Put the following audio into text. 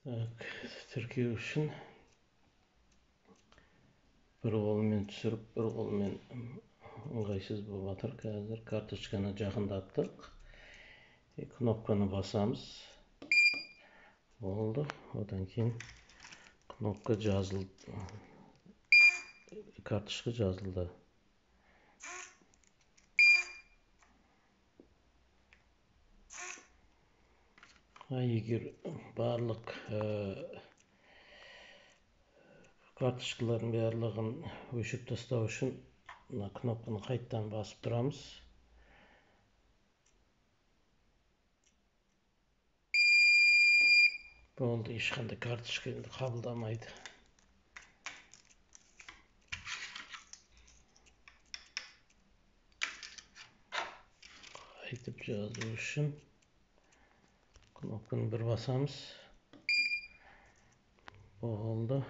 Тіркеу үшін бір қолмен түсіріп, бір қолмен ыңғайсыз болып жатыр. Қазір карточканы жақындаттық. Кнопканы басамыз. Болды. Одан кейін кнопка жазылды. Карточка жазылды. Егер барлық карточкалардың барлығын өшіріп тастау үшін мына кнопканы қайтадан басып тұрамыз. Болды, ешқандай карточка енді қабылдамайды. Қайтып жазу үшін кнопканы бір басамыз. Болды.